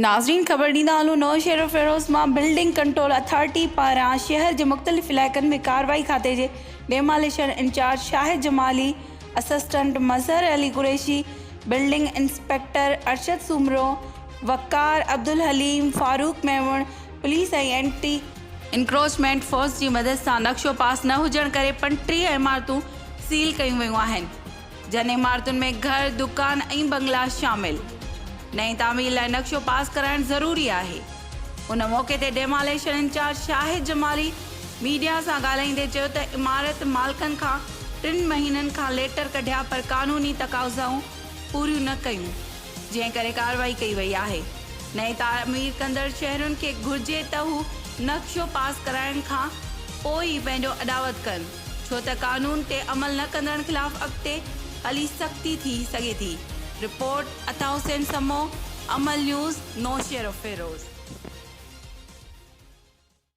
ناظرين خبر ڏيندا هلون نوشهروفيروز مان بلڊنگ ڪنٽرول اٿارٽي پاران شهر جي مختلف علائقن ۾ ڪارروائي کاتي جي demolition incharge Shahid Jamali, assistant Mazhar Ali Qureshi, building inspector Arshad Soomro, Waqar Abdul Haleem, Farooq Memon, police ۽ anti encroachment force جي مدد سان نقشو پاس نه هجڻ ڪري 35 عمارتون سيل ڪيون ويون آهن. جن عمارتن ۾ گهر، دڪان ۽ بنگلا شامل. نئين تعمير لاء نقشو پاس ڪرائڻ ضروري آهي. ان موقعي تي demolition incharge Shahid Jamali media سان ڳالهائيندي چيو ته عمارت مالڪن کان ٽن مهينن کان ليٽر ڪڍيا پر قانوني تقاضائون پوريون نه ڪيون جنهن ڪري ڪارروائي ڪئي وئي آهي. نئين تعمير ڪندڙ شهرين کي گهرجي ته هو نقشو پاس ڪرائڻ کان پوء ئي پنهنجو اڏاوت ڪن. ڇو ته قانون تي عمل نه ڪندڙن خلاف اڳتي هلي سختي ٿي سگهي ٿي. رپورٽ، عطا حسين سمون، امل نيوز، نوشهروفيروز.